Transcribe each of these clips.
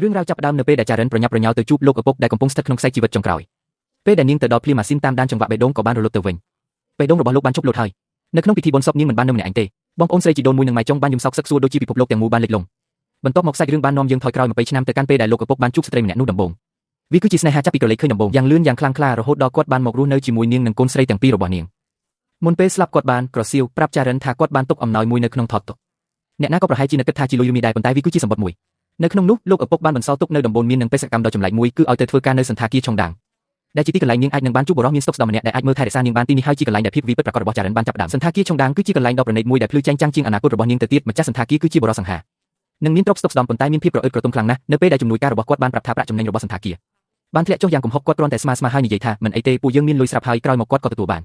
រឿងរ៉ាវចាប់ផ្ដើមនៅពេលដែលចារិនប្រញាប់ប្រញាល់ទៅជួបលោកឪពុកដែលកំពុងស្ថិតក្នុងខ្សែជីវិតចុងក្រោយពេលដែលនាងទៅដល់ភ្លាមម៉ាស៊ីនតាមដានចង្វាក់បេះដូងក៏បានរលត់ទៅវិញបេះដូងរបស់លោកបានជប់លោតហើយនៅក្នុងពិធីបុណ្យសពនាងមិនបាននៅម្នាក់ឯងទេបងប្អូនស្រីជីដូនមួយនិងម៉ែចុងបានយំសោកសឹកសួរដូចជាពិភពលោកទាំងមូលបានលិចលង់បន្ទាប់មកសាច់រឿងបាននាំយើងថយក្រោយ20ឆ្នាំទៅកាន់ពេលដែលលោកឪពុកបានជួបស្ត្រីម្នាក់នោះដំបូងវាគឺជាស្នេហាចាប់ពីក្រឡេកឃើញដំបូងយ៉ាងលឿនយ៉ាងខ្លាំងក្លារហូតដល់គាត់បានមករស់នៅជាមួយនាងនិងកូនស្រីទាំងពីររបស់នាងមុនពេលស្លាប់គាត់បានក្រសៀវប្រាប់ចារិនថាគាត់បានទុកអំណោយមួយនៅក្នុងថតទុកអ្នកណាក៏ប្រហែលជានឹកគិតថាជាលុយឬមាសដែរប៉ុន្តែវាគឺជាសម្បត្តិមួយនៅក្នុងនោះលោកឪពុកបានបន្សល់ទុកនៅដំបូន្មាននិងបេសកកម្មដ៏ចម្លែកមួយគឺឲ្យទៅធ្វើការនៅសណ្ឋាគារឆុងដាងដែលជាទីកន្លែងនាងអាចនឹងបានជួបបុរសមានស្តុកស្តម្ភម្នាក់ដែលអាចមើលថែរក្សានាងបានទីនេះហើយជាកន្លែងដែលភាពវិពិតប្រាកដរបស់ចារិនបានចាប់ផ្ដើមសណ្ឋាគារឆុងដាងគឺជាកន្លែងដ៏ប្រណីតមួយដែលភ្លឺចែងចាំងជាងអនាគតរបស់នាងទៅទៀតម្ចាស់សណ្ឋាគារគឺជាបុរសសង្ហានិងមានទ្រព្យស្តុកស្តម្ភប៉ុន្តែមានភាពក្រអឺតក្រទុំខ្លាំងណាស់នៅពេលដែលជំនួយការរបស់គាត់បានប្រាប់ថាប្រាក់ចំណេញរបស់សណ្ឋាគារបានធ្លាក់ចុះយ៉ាងគំហុកគាត់គ្រាន់តែស្មាស្មាហើយនិយាយថាមិនអីទេពួកយើងមានលុយស្រាប់ហើយក្រោយមកគាត់ក៏ទទួលប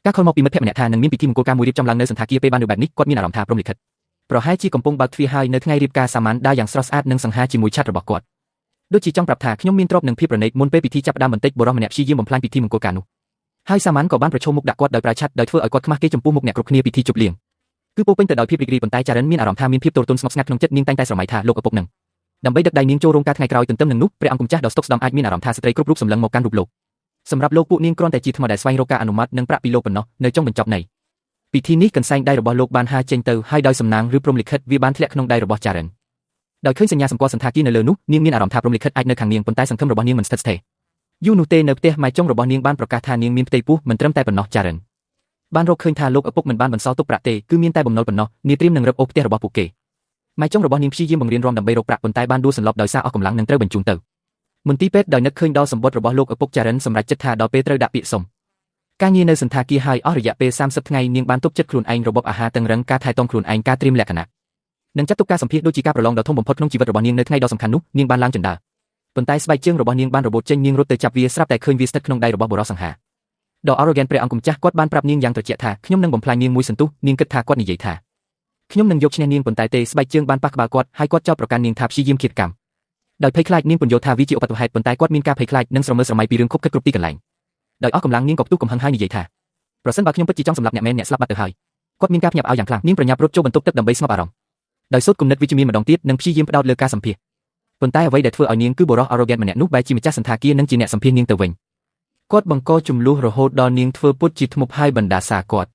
ានការខលមកពីមិត្តភក្តិម្នាក់ថានឹងមានពិធីមង្គលការមួយរៀបចំឡើងនៅសណ្ឋាគារពេលបានឬបែបនេះគាត់មានអារម្មណ៍ថាព្រមលិខិតប្រហែលជាកំពុងបើកទ្វារហើយនៅថ្ងៃរៀបការសាមញ្ញដើរយ៉ាងស្រស់ស្អាតនិងសង្ហាជាមួយឆ័ត្ររបស់គាត់ដូចជាចង់ប្រាប់ថាខ្ញុំមានទ្រព្យនិងភាពប្រណីតមុនពេលពិធីចាប់ផ្ដើមបន្តិចបុរសម្នាក់ព្យាយាមបំផ្លាញពិធីមង្គលការនោះហើយសាមញ្ញក៏បានប្រឈមមុខដាក់គាត់ដោយប្រើឆ័ត្រដោយធ្វើឲ្យគាត់ខ្មាស់គេចំពោះមុខអ្នកគ្រប់គ្នាពិធីជប់លៀងគឺពោពេញទៅដោយភាពរីករាយប៉ុន្តែចារិនមានអារម្មណ៍ថាមានភាពទរទន់ស្ងប់ស្ងាត់ក្នុងចិត្តនាងតែងតែស្រមៃថាលោកឪពុកនឹងដើម្បីដឹកដៃនាងចូលរោងការថ្ងៃក្រោយទន្ទឹមនឹងនោះព្រះអង្គម្ចាស់ដ៏ស្តុកស្តម្ភអាចមានអារម្មណ៍ថាស្ត្រីគ្រប់រូបសម្លឹងមកកាន់រូបលោកសម្រាប់លោកពួកនាងគ្រាន់តែជាថ្មដែលស្វែងរកការអនុម័តនិងប្រាក់ពីលោកប៉ុណ្ណោះនៅចុងបញ្ចប់នៃពិធីនេះកន្សែងដៃរបស់លោកបានហាចេញទៅហើយដោយសំណាងឬព្រំលិខិតវាបានធ្លាក់ក្នុងដៃរបស់ចារិនដោយឃើញសញ្ញាសម្គាល់សណ្ឋាគារនៅលើនោះនាងមានអារម្មណ៍ថាព្រំលិខិតអាចនៅខាងនាងប៉ុន្តែសង្ឃឹមរបស់នាងមិនស្ថិតស្ថេរយូរនោះទេនៅផ្ទះម៉ែចុងរបស់នាងបានប្រកាសថានាងមានផ្ទៃពោះមិនត្រឹមតែប៉ុណ្ណោះចារិនបានរកឃើញថាលោកឪពុកមិនបានបន្សល់ទុកប្រាក់ទេគឺមានតែបំណុលប៉ុណ្ណោះនាងត្រៀមនឹងរឹបអូសផ្ទះរបស់ពួកគេម៉ែចុងរបស់នាងព្យាយាមបង្រៀនរំដើម្បីរកប្រាក់ប៉ុន្តែបានដួលសន្លប់ដោយសារអស់កម្លាំងនិងត្រូវបញ្ជូនទៅមន្ទីរពេទ្យដោយនឹកឃើញដល់សម្បត្តិរបស់លោកឪពុកចារិនសម្រេចចិត្តថាដល់ពេលត្រូវដាក់ពាក្យសុំការងារនៅសណ្ឋាគារហើយអស់រយៈពេល30ថ្ងៃនាងបានទប់ចិត្តខ្លួនឯងរបបអាហារតឹងរឹងការថែទាំខ្លួនឯងការត្រៀមលក្ខណៈនិងចាត់ទុកការសម្ភាសដូចជាការប្រឡងដ៏ធំបំផុតក្នុងជីវិតរបស់នាងនៅថ្ងៃដ៏សំខាន់នោះនាងបានឡើងជណ្ដើរប៉ុន្តែស្បែកជើងរបស់នាងបានរបូតចេញនាងរត់ទៅចាប់វាស្រាប់តែឃើញវាស្ថិតក្នុងដៃរបស់បុរសសង្ហាដ៏ arrogant ព្រះអង្គម្ចាស់គាត់បានប្រាប់នាងយ៉ាងត្រជាក់ថាខ្ញុំនឹងបំផ្លាញនាងមួយសន្ទុះនាងគិតថាគាត់និយាយថាខ្ញុំនឹងយកឈ្នះនាងប៉ុន្តែទេស្បែកជើងបានប៉ះក្បាលគាត់ហើយគាត់ចោទប្រកាន់នាងថាព្យាយាមឃាតកម្មដោយភ័យខ្លាចនាងពន្យល់ថាវាជាឧបទ្ទវហេតុប៉ុន្តែគាត់មានការភ័យខ្លាចនិងស្រមើស្រមៃពីរឿងខុបខិតគ្រប់ទីកន្លែងដោយអស់កម្លាំងនាងក៏ផ្ទុះកំហឹងហើយនិយាយថាប្រសិនបើខ្ញុំពិតជាចង់សម្លាប់អ្នកមែនអ្នកស្លាប់បាត់ទៅហើយគាត់មានការភ្ញាក់ផ្អើលយ៉ាងខ្លាំងនាងប្រញាប់រត់ចូលបន្ទប់ទឹកដើម្បីស្ងប់អារម្មណ៍ដោយសូត្រគំនិតវិជ្ជមានម្ដងទៀតនិងព្យាយាមផ្ដោតលើការសម្ភាសប៉ុន្តែអ្វីដែលធ្វើឲ្យនាងគឺបុរស arrogant ម្នាក់នោះបែរជាម្ចាស់សណ្ឋាគារនិងជាអ្នកសម្ភាសនាងទៅវិញគាត់បង្កចំនួនរហូតដល់នាងធ្វើពុតជាធ្មប់ហើយបណ្ដាសាគាត់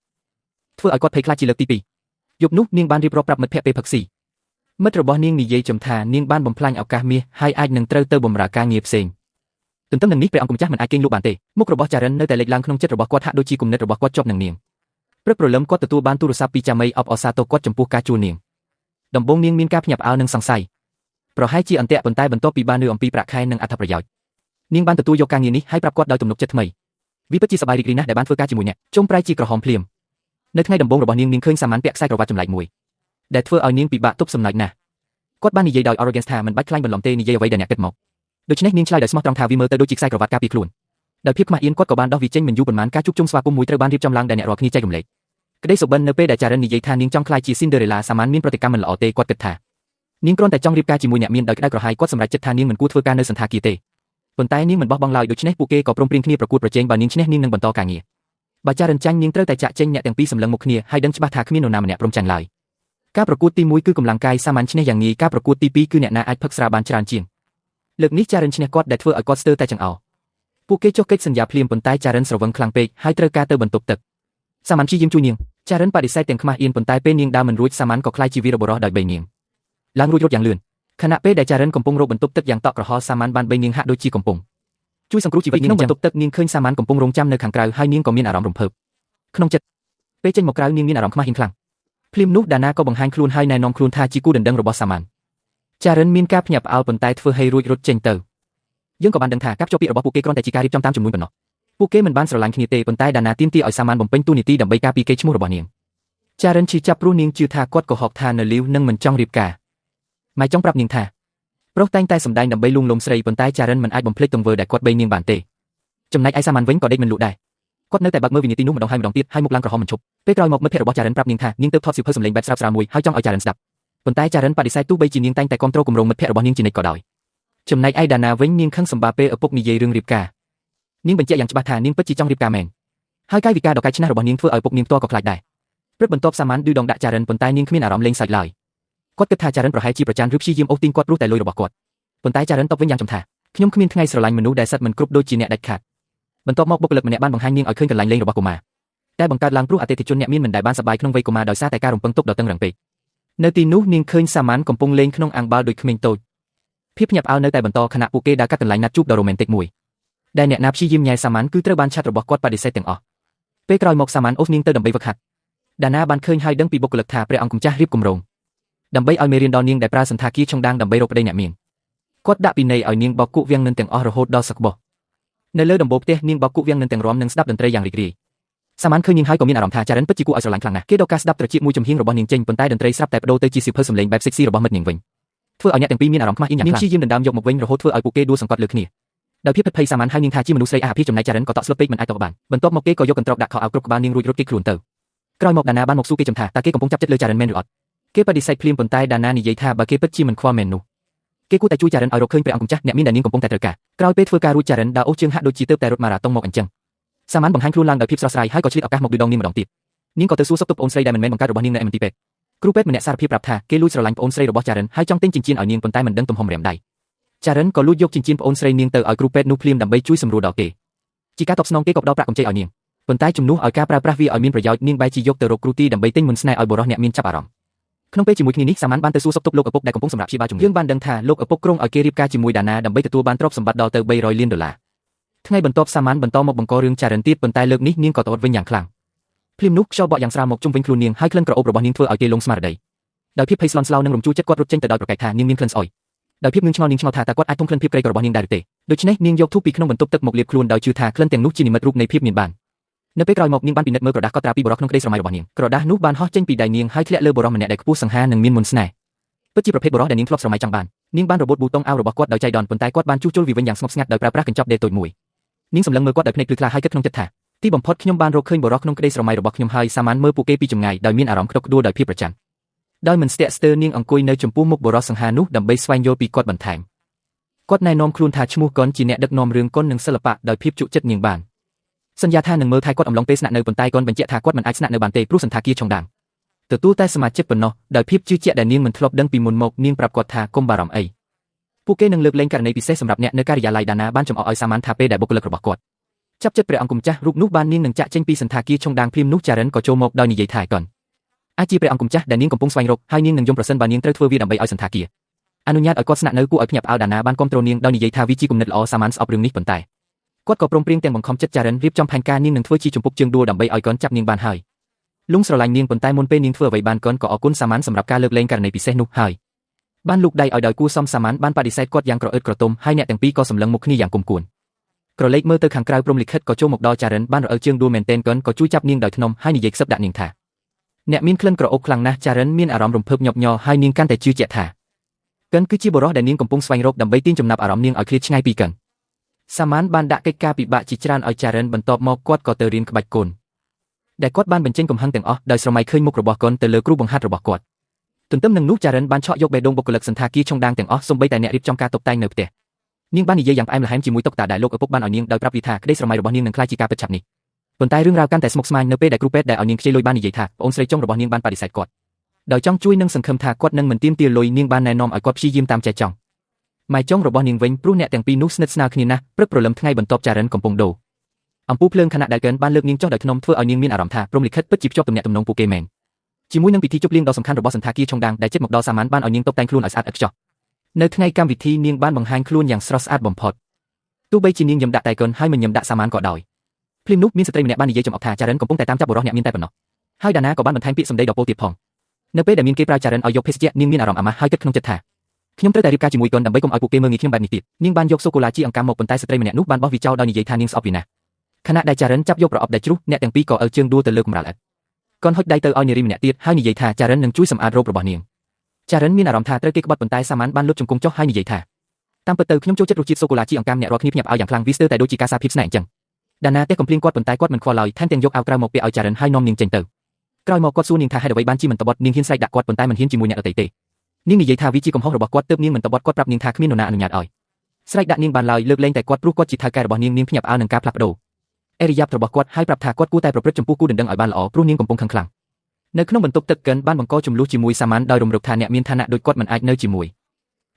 ធ្វើឲ្យគាត់ភ័យខ្លាចជាលើកទី2យប់នោះនាងបានរៀបរាប់ប្រាប់មិត្តភក្តិពេលផឹកស៊ីមិត្តរបស់នាងនិយាយចំថានាងបានបំផ្លាញឱកាសមាសហើយអាចនឹងត្រូវទៅបម្រើការងារផ្សេងទន្ទឹមនឹងនេះព្រះអង្គម្ចាស់មិនអាចគេងលក់បានទេមុខរបស់ចារិននៅតែលេចឡើងក្នុងចិត្តរបស់គាត់ហាក់ដូចជាគំនិតរបស់គាត់ជាប់នឹងនាងព្រឹកព្រលឹមគាត់ទទួលបានទូរស័ព្ទពីចាមីអបអរសាទរគាត់ចំពោះការជួលនាងដំបូងនាងមានការភ្ញាក់ផ្អើលនិងសង្ស័យប្រហែលជាអន្ទាក់ប៉ុន្តែបន្ទាប់ពីបានឮអំពីប្រាក់ខែនិងអត្ថប្រយោជន៍នាងបានទទួលយកការងារនេះហើយប្រាប់គាត់ដោយទំនុកចិត្តថ្មីវាពិតជាសប្បាយរីករាយណាស់ដែលបានធ្វើការជាមួយអ្នកជុំប្រែជាក្រហមភ្លាមនៅថ្ងៃដំបូងរបស់នាងនាងឃើញសាមញ្ញពាក់ខ្សែក្រវ៉ាត់ចម្លែកមួយដែលធ្វើឲ្យនាងពិបាកទប់សំណើចណាស់គាត់បាននិយាយដោយ arrogance ថាមិនបាច់ខ្លាញ់បន្លំទេនិយាយអ្វីដែលអ្នកគិតមកដូច្នេះនាងឆ្លើយដោយស្មោះត្រង់ថាវាមើលទៅដូចជាខ្សែក្រវ៉ាត់ការពារខ្លួនដោយភាពខ្មាស់អៀនគាត់ក៏បានដោះវាចេញមិនយូរប៉ុន្មានការជួបជុំស្វាគមន៍មួយត្រូវបានរៀបចំឡើងដែលអ្នករាល់គ្នាចែករំលែកក្តីសុបិននៅពេលដែលចារិននិយាយថានាងចង់ក្លាយជា Cinderella សាមញ្ញមានប្រតិកម្មមិនល្អទេគាត់គិតថានាងគ្រាន់តែចង់រៀបការជាមួយអ្នកមានដោយក្តៅក្រហាយគាត់សម្រេចចិត្តថានាងមិនគួរធ្វើការនៅសណ្ឋាគារទេប៉ុន្តែនាងមិនបោះបង់ឡើយដូច្នេះពួកគេក៏ព្រមព្រៀងគ្នាប្រកួតប្រជែងបើនាងឈ្នះនាងនឹងបន្តការងារបើចារិនចាញ់នាងត្រូវតែចាក់ចេញអ្នកទាំងពីរសម្លឹងមុខគ្នាហើយដឹងច្បាស់ថាគ្មាននរណាម្នាក់ព្រមចាញ់ឡើយការប្រកួតទី1គឺកម្លាំងកាយសាមញ្ញឈ្នះយ៉ាងងាយការប្រកួតទី2គឺអ្នកណាអាចផឹកស្រាបានច្រើនជាងលើកនេះចារិនឈ្នះគាត់ដែលធ្វើឲ្យគាត់ស្ទើរតែចង្អោរពួកគេចុះកិច្ចសន្យាភ្លាមប៉ុន្តែចារិនស្រវឹងខ្លាំងពេកហើយត្រូវការទៅបន្ទប់ទឹកសាមញ្ញព្យាយាមជួយនាងចារិនបដិសេធទាំងខ្មាស់អៀនប៉ុន្តែពេលនាងដើរមិនរួចសាមញ្ញក៏ក្លាយជាវីរបុរសដោយបីនាងឡើងរួចរត់យ៉ាងលឿនខណៈពេលដែលចារិនកំពុងរកបន្ទប់ទឹកយ៉ាងតក់ក្រហល់សាមញ្ញបានបីនាងហាក់ដូចជាកំពុងជួយសង្គ្រោះជីវិតនាងក្នុងបន្ទប់ទឹកនាងឃើញសាមញ្ញកំពុងរងចាំនៅខាងក្រៅហើយនាងក៏មានអារម្មណ៍រំភើបក្នុងចិត្តពេលចេញមកក្រៅនាងមានអារម្មណ៍ខ្មាស់អៀនខ្លាំងភ្លាមនោះដាណាក៏បង្ហាញខ្លួនហើយណែនាំខ្លួនថាជាគូដណ្ដឹងរបស់សាមញ្ញចារិនមានការភ្ញាក់ផ្អើលប៉ុន្តែធ្វើឲ្យរួចរត់ចេញទៅយើងក៏បានដឹងថាការភ្ជាប់ពាក្យរបស់ពួកគេគ្រាន់តែជាការរៀបចំតាមចំនួនប៉ុណ្ណោះពួកគេមិនបានស្រឡាញ់គ្នាទេប៉ុន្តែដាណាទាមទារឲ្យសាមញ្ញបំពេញតួនាទីដើម្បីការពារកេរ្តិ៍ឈ្មោះរបស់នាងចារិនឈឺចាប់ព្រោះនាងជឿថាគាត់កុហកថានៅលីវនិងមិនចង់រៀបការម៉ែចង់ប្រាប់នាងថាប្រុសតែងតែសម្ដែងដើម្បីលួងលោមស្រីប៉ុន្តែចារិនមិនអាចបំភ្លេចទង្វើដែលគាត់បីនាងបានទេចំណែកឯសាមញ្ញវិញក៏ដេកមិនលក់ដែរគាត់នៅតែបើកមើលវិនាទីនោះម្ដងហើយម្ដងទៀតហើយមុខឡើងក្រហមមិនឈប់ពេលក្រោយមកមិត្តភក្តិរបស់ចារិនប្រាប់នាងថានាងទើបថតសៀវភៅសម្លេងបែបស្រាបៗមួយហើយចង់ឲ្យចារិនស្ដាប់ប៉ុន្តែចារិនបដិសេធទោះបីជានាងតែងតែគាំទ្រគម្រោងមិត្តភក្តិរបស់នាងជានិច្ចក៏ដោយចំណែកឯដាណាវិញនាងខឹងសម្បាពេលឪពុកនិយាយរឿងរៀបការនាងបញ្ជាក់យ៉ាងច្បាស់ថានាងពិតជាចង់រៀបការមែនហើយកាយវិការដ៏កាចឆ្នះរបស់នាងធ្វើឲ្យឪពុកនាងផ្ទាល់ក៏ខ្លាចដែរព្រឹកបន្ទាប់សាមញ្ញឌឺដងដាក់ចារិនប៉ុន្តែនាងគ្មានអារម្មណ៍លេងសើចឡើយ គាត់គិតថាចារិនប្រហែលជាប្រច័ណ្ឌឬព្យាយាមអូសទាញគាត់ព្រោះតែលុយរបស់គាត់ ប៉ុន្តែចារិនតបវិញយ៉ាងចំថាខ្ញុំគ្មានថ្ងៃស្រឡាញ់មនុស្សដែលសិតមិនគ្រប់ដូចជាអ្នកដាច់ខាតបន្ទាប់មកបុគ្គលិកម្នាក់បានបង្ហាញនាងឲ្យឃើញកន្លែងលេងរបស់កុមារតែបង្កើតឡើងព្រោះអតិថិជនអ្នកមានមិនដែលបានសប្បាយក្នុងវ័យកុមារដោយសារតែការរំពឹងទុកដ៏តឹងរ៉ឹងពេកនៅទីនោះនាងឃើញសាម៉ាន់កំពុងលេងក្នុងអាំងបាល់ដូចក្មេងតូចភាពភ្ញាក់ផ្អើលនៅតែបន្តខណៈពួកគេដើរកាត់កន្លែងណាត់ជួបដ៏រ៉ូមែនទិកមួយដែលអ្នកណាព្យាយាមញ៉ែសាម៉ាន់គឺត្រូវបានឆាត់របស់គាត់បដិសេធទាំងអស់ពេលក្រោយមកសាម៉ាន់អូសនាងទៅដើម្បីវឹកហាត់ដាណាបានឃើញហើយដឹងពីបុគ្គលិកថាព្រះអង្គម្ចាស់រៀបគម្រោងដើម្បីឲ្យមេរៀនដល់នាងដែលប្រើសន្តាគារឆុងដាងដើម្បីរកប្តីអ្នកមានគាត់ដាក់ពិន័យឲ្យនាងបោកគក់វាំងនឹងទាំងអស់រហូតដល់សក្បុសនៅលើដំបូលផ្ទះនាងបោកគក់វាំងនឹងទាំងរំនិងស្ដាប់តន្ត្រីយ៉ាងរីករាយសាម៉ាន់ឃើញនាងហើយក៏មានអារម្មណ៍ថាចារិនពិតជាគួរឲ្យស្រឡាញ់ខ្លាំងណាស់គេដកការស្ដាប់ត្រចៀកមួយចំហៀងរបស់នាងចេញប៉ុន្តែតន្ត្រីស្រាប់តែបដូរទៅជាសៀវភៅសំឡេងបែបសិចស៊ីរបស់មិត្តនាងវិញធ្វើឲ្យអ្នកទាំងពីរមានអារម្មណ៍ខ្មាស់អៀនយ៉ាងខ្លាំងនាងព្យាយាមដណ្ដើមយកមកវិញរហូតធ្វើឲ្យពួកគេដួលសង្កត់លើគ្នាដោយភាពភិតភ័យសាម៉ាន់ហៅនាងថាជាមនុស្សស្រីអាភិចំណែកចារិនក៏តក់ស្លុតពេកមិនអាចតបបានបន្ទាប់មកគេក៏យកកន្ត្រកដាក់ខោអាវគ្រប់ក្បាលនាងរួចរត់គេចខ្លួនទៅក្រោយមកដាណាបានមកសួរគេចំថាតើគេកំពុងចាប់ចិត្តលើចារិនមែនឬអត់គេបដិសេធភ្លាមប៉ុន្តែដាណានិយាយថាបើគេពិតជាមិនខ្វល់មែននោះគេគួរតែជួយចារិនឲ្យរកឃើញព្រះអង្គម្ចាស់អ្នកមានដែលនាងកំពុងតែត្រូវការក្រោយពេលធ្វើការរួចចារិនដើរអូសជើងហាក់ដូចជាទើបតែរត់ម៉ារ៉ាតុងមកអញ្ចឹងសាម៉ាន់បង្ហាញខ្លួនឡើងដោយភាពស្រស់ស្រាយហើយក៏ឆ្លៀតឱកាសមកឌឺដងនាងម្ដងទៀតនាងក៏ទៅសួរសុខទុក្ខប្អូនស្រីដែលមិនមែនបង្កើតរបស់នាងនៅឯមន្ទីរពេទ្យគ្រូពេទ្យម្នាក់សារភាពប្រាប់ថាគេលួចស្រឡាញ់ប្អូនស្រីរបស់ចារិនហើយចង់ទិញចិញ្ចៀនឲ្យនាងប៉ុន្តែមិនដឹងទំហំរាមដៃចារិនក៏លួចយកចិញ្ចៀនប្អូនស្រីនាងទៅឲ្យគ្រូពេទ្យនោះភ្លាមដើម្បីជួយសម្រួលដល់គេជាការតបស្នងគេក៏ផ្ដល់ប្រាក់កម្ចីឲ្យនាងប៉ុន្តែជំនួសឲ្យការប្រើប្រាស់វាឲ្យមានប្រយោជន៍នាងបែរជាយកទៅរកគ្រូទីដើម្បីទិញមន្តស្នេហ៍ឲ្យបុរសអ្នកមានចាប់អារម្មណ៍ក្នុងពេលជាមួយគ្នានេះសាម៉ាន់បានទៅសួរសុខទុក្ខលោកឪពុកដែលកំពុងសម្រាប់ព្យាបាលជំងឺយើងបានដឹងថាលោកឪពុកគ្រោងឲ្យគេរៀបការជាមួយដាណាដើម្បីទទួលបានទ្រព្យសម្បត្តិដល់ទៅ300លានដុល្លារថ្ងៃបន្ទាប់សាម៉ាន់បន្តមកបង្ករឿងចារិនទៀតប៉ុន្តែលើកនេះនាងក៏តតវិញយ៉ាងខ្លាំងភ្លាមនោះខ្យល់បក់យ៉ាងស្រាលមកជុំវិញខ្លួននាងហើយក្លិនក្រអូបរបស់នាងធ្វើឲ្យគេលងស្មារតីដោយភាពភ័យស្លន់ស្លោនិងរំជួលចិត្តគាត់រត់ចេញទៅដោយប្រកែកថានាងមានក្លិនស្អុយដោយភាពងឿងឆ្ងល់នាងឆ្ងល់ថាតើគាត់អាចធំក្លិនភាពក្រីក្ររបស់នាងដែរឬទេដូច្នេះនាងយកធូបពីក្នុងបន្ទប់ទឹកមកលាបខ្លួនដោយជឿថាក្លិនទាំងនោះជានិមិត្តរូបនៃភាពមានបាននៅពេលក្រោយមកនាងបានពិនិត្យមើលក្រដាសកត់ត្រាពីបុរសក្នុងក្តីស្រមៃរបស់នាងក្រដាសនោះបានហោះចេញពីដៃនាងហើយធ្លាក់លើបុរសម្នាក់ដែលខ្ពស់សង្ហានិងមានមន្តស្នេហ៍ពិតជាប្រភេទបុរសដែលនាងធ្លាប់ស្រមៃចង់បាននាងបានរបូតប៊ូតុងអាវរបស់គាត់ដោយចៃដន្យប៉ុន្តែគាត់បានជួសជុលវាវិញយ៉ាងស្ងប់ស្ងាត់ដោយប្រើប្រាស់កញ្ចប់ដេរតូចមួយនាងសម្លឹងមើលគាត់ដោយភ្នែកភ្លឺថ្លាហើយគិតក្នុងចិត្តថាទីបំផុតខ្ញុំបានរកឃើញបុរសក្នុងក្តីស្រមៃរបស់ខ្ញុំហើយសាម៉ាន់មើលពួកគេពីចម្ងាយដោយមានអារម្មណ៍ក្តុកក្តួលដោយភាពប្រច័ណ្ឌដោយមិនស្ទាក់ស្ទើរនាងអង្គុយនៅចំពោះមុខបុរសសង្ហានោះដើម្បីស្វែងយល់ពីគាត់បន្ថែមគាត់ណែនាំខ្លួនថាឈ្មោះកុនជាអ្នកដឹកនាំរឿងកុននិងសិល្បៈដោយភាពជក់ចិត្តនាងបានសន្យាថានឹងមើលថែគាត់អំឡុងពេលស្នាក់នៅប៉ុន្តែកុនបញ្ជាក់ថាគាត់មិនអាចស្នាក់នៅបានទេព្រោះសន្តាគារឆុងដាងទទួលតែសមាជិកប៉ុណ្ណោះដោយភាពជឿជាក់ដែលនាងមិនធ្លាប់ដឹងពីមុនមកនាងប្រាប់គាត់ថាកុំបារម្ភអីពួកគេនឹងលើកលែងករណីពិសេសសម្រាប់អ្នកនៅការិយាល័យដាណាបានចំអកឲ្យសាម៉ាន់ថាពេលដែលបុគ្គលិករបស់គាត់ចាប់ចិត្តព្រះអង្គម្ចាស់រូបនោះបាននាងនឹងចាក់ចេញពីសន្តាគារឆុងដាងភ្លាមនោះចារិនក៏ចូលមកដោយនិយាយថាកុនអាចជាព្រះអង្គម្ចាស់ដែលនាងកំពុងស្វែងរកហើយនាងនឹងយំប្រសិនបើនាងត្រូវធ្វើវាដើម្បីឲ្យសន្តាគារអនុញ្ញាតឲ្យគាត់ស្នាក់នៅគួរឲ្យភ្ញាក់ផ្អើលដាណាបានគាំទ្រនាងដោយនិយាយថាវាជាគំនិតល្អសាម៉ាន់ស្អប់រឿងនេះប៉ុន្តែគាត់ក៏ព្រមព្រៀងទាំងបង្ខំចិត្តចារិនរៀបចំផែនការនាងនឹងធ្វើជាជំពប់ជើងដួលដើម្បីឲ្យកុនចាប់នាងបានហើយលងស្រឡាញ់នាងប៉ុន្តែមុនពេលនាងធ្វើអ្វីបានកុនក៏អរគុណសាម៉ាន់សម្រាប់ការលើកលែងករណីពិសេសនោះហើយបានលូកដៃឲ្យដោយគួរសមសាម៉ាន់បានបដិសេធគាត់យ៉ាងក្រអឺតក្រទុំហើយអ្នកទាំងពីរក៏សម្លឹងមុខគ្នាយ៉ាងគុំគួនក្រឡេកមើលទៅខាងក្រៅព្រំលិខិតក៏ចូលមកដល់ចារិនបានរអិលជើងដួលមែនទែនកុនក៏ជួយចាប់នាងដោយធ្នមហើយនិយាយខ្សឹបដាក់នាងថាអ្នកមានក្លិនក្រអូបខ្លាំងណាស់ចារិនមានអារម្មណ៍រំភើបញាប់ញ័រហើយនាងកាន់តែជឿជាក់ថាកិនគឺជាបុរសដែលនាងកំពុងស្វែងរកដើម្បីទាញចំណាប់អារម្មណ៍នាងឲ្យឃ្លាតឆ្ងាយពីកិនសាម៉ាន់បានដាក់កិច្ចការពិបាកជាច្រើនឲ្យចារិនបន្ទាប់មកគាត់ក៏ទៅរៀនក្បាច់គុណដែលគាត់បានបញ្ចេញកំហឹងទាំងអស់ដោយស្រមៃឃើញមុខរបស់កុនទៅលើគ្រូបង្ហាត់របស់គាត់ទន្ទឹមនឹងនោះចារិនបានឆក់យកបេះដូងបុគ្គលិកសន្តាគារឆុងដាងទាំងអស់សូម្បីតែអ្នករៀបចំការតុបតែងនៅផ្ទះនាងបាននិយាយយ៉ាងផ្អែមល្ហែមជាមួយតុក្កតាដែលលោកឪពុកបានឲ្យនាងដោយប្រាប់វាថាក្តីស្រមៃរបស់នាងនឹងក្លាយជាការពិតឆាប់នេះប៉ុន្តែរឿងរ៉ាវកាន់តែស្មុគស្មាញនៅពេលដែលគ្រូពេទ្យដែលឲ្យនាងខ្ចីលុយបាននិយាយថាប្អូនស្រីចុងរបស់នាងបានបដិសេធគាត់ដោយចង់ជួយនិងសង្ឃឹមថាគាត់នឹងមិនទាមទារលុយនាងបានណែនាំឲ្យគាត់ព្យាយាមតាមចែចង់ម៉ែចុងរបស់នាងវិញព្រោះអ្នកទាំងពីរនោះស្និទ្ធស្នាលគ្នាណាស់ព្រឹកព្រលឹមថ្ងៃបន្ទាប់ចារិនកំពុងដូរអំពូលភ្លើងខណៈដែលកិនបានលើកនាងចុះដោយធ្នមធ្វើឲ្យនាងមានអារម្មណ៍ថាព្រំលិខិតពិតជាភ្ជាប់ទំនាក់ទំនងពួកគេមែនជាមួយនឹងពិធីជប់លៀងដ៏សំខាន់របស់សន្តាគារឆុងដាងដែលជិតមកដល់សាម៉ាន់បានឲ្យនាងតុបតែងខ្លួនឲ្យស្អាតឥតខ្ចោះនៅថ្ងៃកម្មវិធីនាងបានបង្ហាញខ្លួនយ៉ាងស្រស់ស្អាតបំផុតទោះបីជានាងញឹមដាក់តែកិនហើយមិនញឹមដាក់សាម៉ាន់ក៏ដោយភ្លាមនោះមានស្ត្រីម្នាក់បាននិយាយចំអកថាចារិនកំពុងតែតាមចាប់បុរសអ្នកមានតែប៉ុណ្ណោះហើយដាណាក៏បានបន្ថែមពាក្យសម្ដីដ៏ពោលទៀតផងនៅពេលដែលមានគេប្រើចារិនឲ្យយកភេសជ្ជៈនាងមានអារម្មណ៍អាម៉ាស់ហើយគិតក្នុងចិត្តថាខ្ញុំត្រូវតែរៀបការជាមួយកុនដើម្បីកុំឲ្យពួកគេមើលងាយខ្ញុំបែបនេះទៀតនាងបានយកសូកូឡាជាអង្កាំមកប៉ុន្តែស្ត្រីម្នាក់នោះបានបោះវាចោលដោយនិយាយថានាងស្អប់វាណាស់ខណៈដែលចារិនចាប់យកប្រអប់ដែលជ្រុះអ្នកទាំងពីរក៏អិលជើងដួលទៅលើកម្រាលឥដ្ឋកុនហុចដៃទៅឲ្យនារីម្នាក់ទៀតហើយនិយាយថាចារិននឹងជួយសម្អាតរ៉ូបរបស់នាងចារិនមានអារម្មណ៍ថាត្រូវគេក្បត់ប៉ុន្តែសាម៉ាន់បានលុបជង្គង់ចុះហើយនិយាយថាតាមពិតទៅខ្ញុំចូលចិត្តរសជាតិសូកូឡាជាអង្កាំអ្នករាល់គ្នាភ្ញាក់ផ្អើលយ៉ាងខ្លាំងវាស្ទើរតែដូចជាការសារភាពស្នេហ៍អញ្ចឹងដាណាទះកំភ្លៀងគាត់ប៉ុន្តែគាត់មិនខ្វល់ឡើយថែមទាំងយកអាវក្រៅមកពាក់ឲ្យចារិនហើយនាំនាងចេញទៅក្រោយមកគាត់សួរនាងថាហេតុអ្វីបានជាមិនតបត់នាងហ៊ានស្រែកដាក់គាត់ប៉ុន្តែមិនហ៊ានជាមួយអ្នកដទៃទេនាងនិយាយថាវាជាកំហុសរបស់គាត់ទើបនាងមិនតបត់គាត់ប្រាប់នាងថាគ្មាននរណាអនុញ្ញាតឲ្យស្រែកដាក់នាងបានឡើយលើកលែងតែគាត់ព្រោះគាត់ជាថៅកែរបស់នាងនាងភ្ញាក់ផ្អើលនឹងការផ្លាស់ប្ដូរអរិយាបថរបស់គាត់ហើយប្រាប់ថាគាត់គួរតែប្រព្រឹត្តចំពោះគូដណ្ដឹងឲ្យបានល្អព្រោះនាងកំពុងខឹងខ្លាំងនៅក្នុងបន្ទប់ទឹកកិនបានបង្កជម្លោះជាមួយសាម៉ាន់ដោយរំលឹកថាអ្នកមានឋានៈដូចគាត់មិនអាចនៅជាមួយ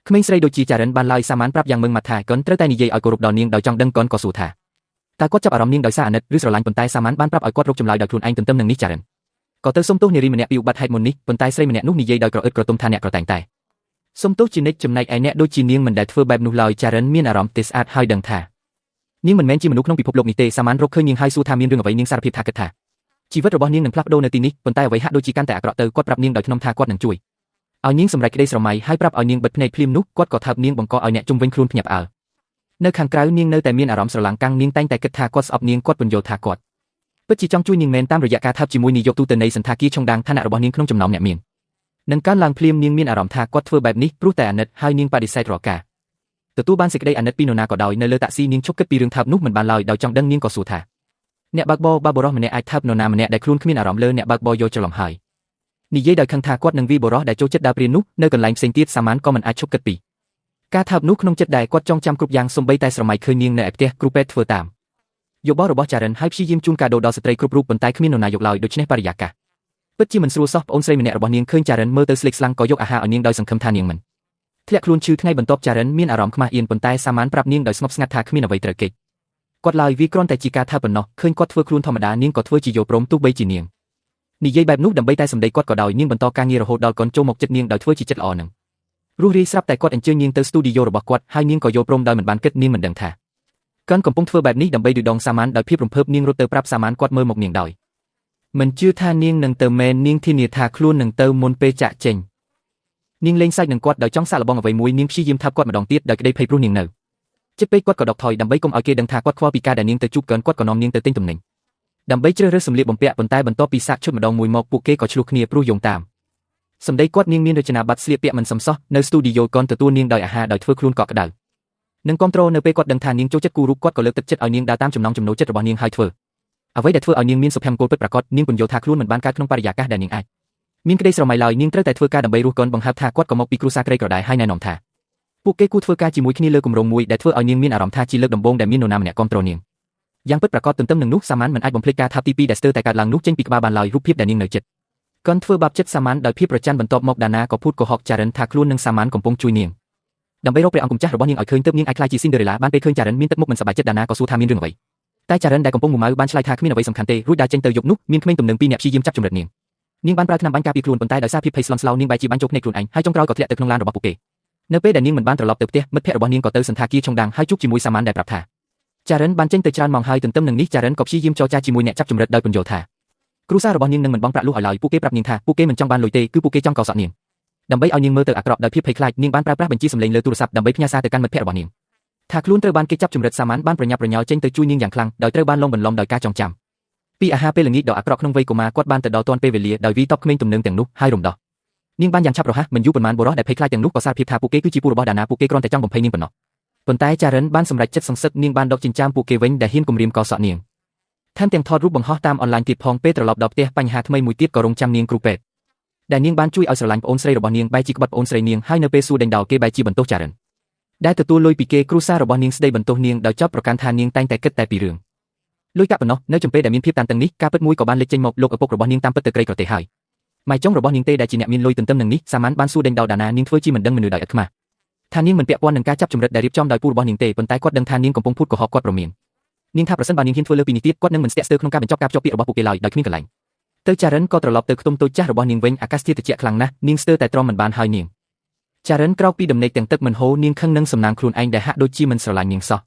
ក្មេងស្រីដូចជាចារិនបានឡើយសាម៉ានប្រាប់យ៉ាងមឹងម៉ាត់ថាកុនត្រូវតែនិយាយឲ្យគោរពដល់នាងដោយចង់ដឹងកុនក៏សួរថាតើគាត់ចាប់អារម្មណ៍នាងដោយសារអាណិតឬស្រឡាញ់ប៉ុន្តែសាម៉ានបានប្រាប់ឲ្យគាត់រកចម្លើយដោយខ្លួនឯងទន្ទឹមនឹងនេះចារិនក៏ទៅសុំទោសនារីម្នាក់ពីឧបទ្ទហេតុមុននេះប៉ុន្តែស្រីម្នាក់នោះនិយាយដោយក្រអឺតក្រទុំថាអ្នកក្រតែងតែសុំទោសជានិច្ចចំណែកឯអ្នកដូចជានាងមិនដែលធ្វើបែបនោះឡើយចារិនមានអារម្មណ៍ទេស្អាតហើយដឹងថានាងមិនមែនជាមនុស្សក្នុងពិភពលោកនេះទេសាម៉ានរកឃើញនាងហើយសួរថាមានរឿងអ្វីនាងសារភាពថាគិតថាជីវិតរបស់នាងនឹងផ្លាស់ប្ដូរនៅទីនេះប៉ុន្តែអ្វីហាក់ដូចជាកាន់តែអាក្រក់ទៅគាត់ប្រាប់នាងដោយធ្នមថាគាត់នឹងជួយឲ្យនាងសម្រេចក្តីស្រមៃហើយប្រាប់ឲ្យនាងបិទភ្នែកភ្លាមនោះគាត់ក៏ថើបនាងបង្កឲ្យអ្នកជុំវិញខ្លួនភ្ញាក់ផ្អើលនៅខាងក្រៅនាងនៅតែមានអារម្មណ៍ស្រឡាំងកាំងនាងតែងតែគិតថាគាត់ស្អប់នាងគាត់ពន្យល់ថាគាត់ពិតជាចង់ជួយនាងមែនតាមរយៈការថើបជាមួយនាយកទូទៅនៃសន្តាគារឆុងដាងឋានៈរបស់នាងក្នុងចំណោមអ្នកមាននឹងកើនឡើងភ្លាមនាងមានអារម្មណ៍ថាគាត់ធ្វើបែបនេះព្រោះតែអាណិតហើយនាងបដិសេធរាល់ការទទួលបានសេចក្តីអាណិតពីនរណាក៏ដោយនៅលើតាក់ស៊ីនាងឈប់គិតពីរឿងថើបនោះមិនបានឡើយដោយចង់ដឹងនាងក៏សួរថាអ្នកបើកបរបើបុរសម្នាក់អាចថើបនរណាម្នាក់ដែលខ្លួនគ្មានអារម្មណ៍លើអ្នកបើកបរយកច្រឡំហើយនិយាយដោយខឹងថាគាត់នឹងវីបុរសដែលចូលចិត្តដើរព្រាននោះនៅកន្លែងផ្សេងទៀតសាម៉ានក៏មិនអាចឈប់គិតពីការថើបនោះក្នុងចិត្តដែរគាត់ចងចាំគ្រប់យ៉ាងសូម្បីតែស្រមៃឃើញនាងនៅឯផ្ទះគ្រូពេទ្យធ្វើតាមយោបល់របស់ចារិនហើយព្យាយាមជូនកាដូដល់ស្ត្រីគ្រប់រូបប៉ុន្តែគ្មាននរណាយកឡើយដូច្នេះបរិយាកាសពិតជាមិនស្រួលសោះប្អូនស្រីម្នាក់របស់នាងឃើញចារិនមើលទៅស្លេកស្លាំងក៏យកអាហារឲ្យនាងដោយសង្ឃឹមថានាងមិនធ្លាក់ខ្លួនឈឺថ្ងៃបន្ទាប់ចារិនមានអារម្មណ៍ខ្មាស់អៀនប៉ុន្តែសាម៉ានប្រាប់នាងដោយស្ងប់ស្ងាត់ថាគ្មានអ្វីត្រូវគេចគាត់ឡើយវាគ្រាន់តែជាការថើបប៉ុណ្ណោះឃើញគាត់ធ្វើខ្លួនធម្មតានាងក៏ធ្វើជាយល់ព្រមទោះបីជានាងនិយាយបែបនោះដើម្បីតែសម្ដីគាត់ក៏ដោយនាងបន្តការងាររហូតដល់កូនចូលមកចិត្តនាងដោយធ្វើជាចិត្តល្អនឹងរស់រាយស្រាប់តែគាត់អញ្ជើញនាងទៅស្ទូឌីយោរបស់គាត់ហើយនាងក៏យល់ព្រមដោយមិនបានគិតនាងមិនដឹងថាកូនកំពុងធ្វើបែបនេះដើម្បីឌឺដងសាម៉ានដោយភាពរំភើបនាងរត់ទៅប្រាប់សាម៉ានគាត់មើលមកនាងដោយមិនជឿថានាងនឹងទៅមែននាងធានាថាខ្លួននឹងទៅមុនពេលចាក់ចេញនាងលេងសើចនឹងគាត់ដោយចង់សាកល្បងអ្វីមួយនាងព្យាយាមថាប់គាត់ម្ដងទៀតដោយក្តីភ័យព្រោះនាងនៅចិត្តពេកគាត់ក៏ដកថយដើម្បីកុំឲ្យគេដឹងថាគាត់ខ្វល់ពីការដែលនាងទៅជួបកូនគាត់ក៏នាំនាងទៅទិញទំនិញដើម្បីជ្រើសរើសសម្លៀកបំពាក់ប៉ុន្តែបន្ទាប់ពីសាកឈុតម្ដងមួយមកពួកគេក៏ឆ្លោះគ្នាព្រោះយោងតាមសម្ដីគាត់នាងមានរចនាប័ទ្មស្លៀកពាក់មិនសមសោះនៅស្ទូឌីយោកូនទទួលនាងដោយអាហារដោយធ្វើខ្លួនកក់ក្ដៅនិងគាំទ្រនៅពេលគាត់ដឹងថានាងចូលចិត្តគូរូបគាត់ក៏លើកទឹកចិត្តឲ្យនាងដើរតាមចំណង់ចំណូលចិត្តរបស់នាងហើយធ្វើអ្វីដែលធ្វើឲ្យនាងមានសុភមង្គលពិតប្រាកដនាងពន្យល់ថាខ្លួនមិនបានកើតក្នុងបរិយាកាសដែលនាងអាចមានក្តីស្រមៃឡើយនាងត្រូវតែធ្វើការដើម្បីរស់កូនបង្ហើបថាគាត់ក៏មកពីគ្រួសារក្រីក្រដែរហើយណែនាំថាពួកគេគួរធ្វើការជាមួយគ្នាលើគម្រោងមួយដែលធ្វើឲ្យនាងមានអារម្មណ៍ថាជាលើកដំបូងដែលមាននរណាម្នាក់គាំទ្រនាងយ៉ាងពិតប្រាកដទន្ទឹមនឹងនោះសាម៉ានមិនអាចបំភ្លេចការថាប់ទី2ដែលស្ទើរតែកើតឡើងនោះចេញពីក្បាលបានឡើយរូបភាពដែលនាងនៅចិត្តកូនធ្វើបាបចិត្តសាម៉ានដោយភាពប្រច័ណ្ឌបន្ទាប់មកដាណាក៏ភូតកុហកចារិនថាខ្លួននិងសាម៉ានកំពុងជួយនាងដើម្បីរកព្រះអង្គម្ចាស់របស់នាងឲ្យឃើញទើបនាងអាចក្លាយជាស៊ីនឌឺរ៉េឡាបានពេលឃើញចារិនមានទឹកមុខមិនសប្បាយចិត្តដាណាក៏សួរថាមានរឿងអ្វីតែចារិនដែលកំពុងមួម៉ៅបានឆ្លើយថាគ្មានអ្វីសំខាន់ទេរួចដើរចេញទៅយប់នោះមានក្មេងទំនើងពីរនាក់ព្យាយាមចាប់ជំរិតនាងនាងបានប្រើថ្នាំបាញ់ការពារខ្លួនប៉ុន្តែដោយសារភាពភ័យស្លន់ស្លោនាងបែរជាបាញ់ចូលភ្នែកខ្លួនឯងហើយចុងក្រោយក៏ធ្លាក់ទៅក្នុងឡានរបស់ពួកគេនៅពេលដែលនាងមិនបានត្រឡប់ទៅផ្ទះមិត្តភ័ក្តិរបស់នាងក៏ទៅសន្តាគារឆុងដាងហើយជួបជាមួយសាម៉ានដែលប្រាប់ថាចារិនបានចេញទៅច្រើនម៉ោងហើយទន្ទឹមនឹងនេះចារិនក៏ព្យាយាមចរចាជាមួយអ្នកចាប់ជំរិតដោយពន្យល់ថាគ្រួសាររបស់នាងនឹងមិនបង់ប្រាក់លុះឲ្យឡើយពួកគេប្រាប់នាងថាពួកគេមិនចង់បានលុយទេគឺពួកគេចង់កោសក់នាងដើម្បីឲ្យនាងមើលទៅអាក្រក់ដោយភាពភ័យខ្លាចនាងបានប្រើប្រាស់បញ្ជីសម្លេងលើទូរស័ព្ទដើម្បីផ្ញើសារទៅកាន់មិត្តភ័ក្តិរបស់នាងថាខ្លួនត្រូវបានគេចាប់ជំរិតសាម៉ានបានប្រញាប់ប្រញាល់ចេញទៅជួយនាងយ៉ាងខ្លាំងដោយត្រូវបានលងបន្លំដោយការចងចាំពីអាហារពេលល្ងាចដ៏អាក្រក់ក្នុងវ័យកុមារគាត់បានទៅដល់ទាន់ពេលវេលាដោយវីតបក្មេងទំនើងទាំងនោះហើយរំដោះនាងបានយ៉ាងឆាប់រហ័សមិនយូរប៉ុន្មានបុរសដែលភ័យខ្លាចទាំងនោះក៏សារភាពថាពួកគេគឺជាពូរបស់ដាណាពួកគេគ្រាន់តែចង់បំភ័យនាងប៉ុណ្ណោះប៉ុន្តែចារិនបានសម្រេចចិត្តសង្សឹកនាងបានដកចិញ្ចើមពួកគេវិញដែលហ៊ានគំរាមកោសក់នាងថែមទាំងថតរូបបង្ហោះតាមអនឡាញទៀតផងពេលត្រឡប់ដល់ផ្ទះបញ្ហាថ្មីមួយទៀតក៏រងចាំនាងគ្រូពេទ្យដែលនាងបានជួយឲ្យស្រឡាញ់ប្អូនស្រីរបស់នាងបែរជាក្បត់ប្អូនស្រីនាងហើយនៅពេលសួរដេញដោលគេបែរជាបន្ទោសចារិនដែលទទួលលុយពីគេគ្រួសាររបស់នាងស្ដីបន្ទោសនាងដោយចោទប្រកាន់ថានាងតែងតែគិតតែពីរឿងលុយកាក់ប៉ុណ្ណោះនៅចំពេលដែលមានភាពតានតឹងនេះការពិតមួយក៏បានលេចចេញមកលោកឪពុករបស់នាងតាមពិតទៅក្រីក្រទេហើយម៉ែចុងរបស់នាងទេដែលជាអ្នកមានលុយទន្ទឹមនឹងនេះសាម៉ានបានសួរដេញដោលដាណានាងធ្វើជាមិនដឹងមនុស្សដោយឥតខ្មាស់ថានាងមិនពាក់ព័ន្ធនឹងការចាប់ជំរិតដែលរៀបចំដោយពូរបស់នាងទេប៉ុន្តែគាត់ដឹងថានាងកំពុងភូតកុហកគាត់ប្រមាននាងថាប្រសិនបើនាងហ៊ានធ្វើលើពីនេះទៀតគាត់នឹងមិនស្ទាក់ស្ទើរក្នុងការបញ្ចប់ការភ្ជាប់ពាក្យរបស់ពួកគេឡើយដោយគ្មានកន្លែងទៅចារិនក៏ត្រឡប់ទៅខ្ទមតូចចាស់របស់នាងវិញអាកាសធាតុត្រជាក់ខ្លាំងណាស់នាងស្ទើរតែទ្រាំមិនបានហើយនាងចារិនក្រោកពីដំណេកទាំងទឹកមិនហូរនាងខឹងនឹងសំណាងខ្លួនឯងដែលហាក់ដូចជាមិនស្រឡាញ់នាងសោះ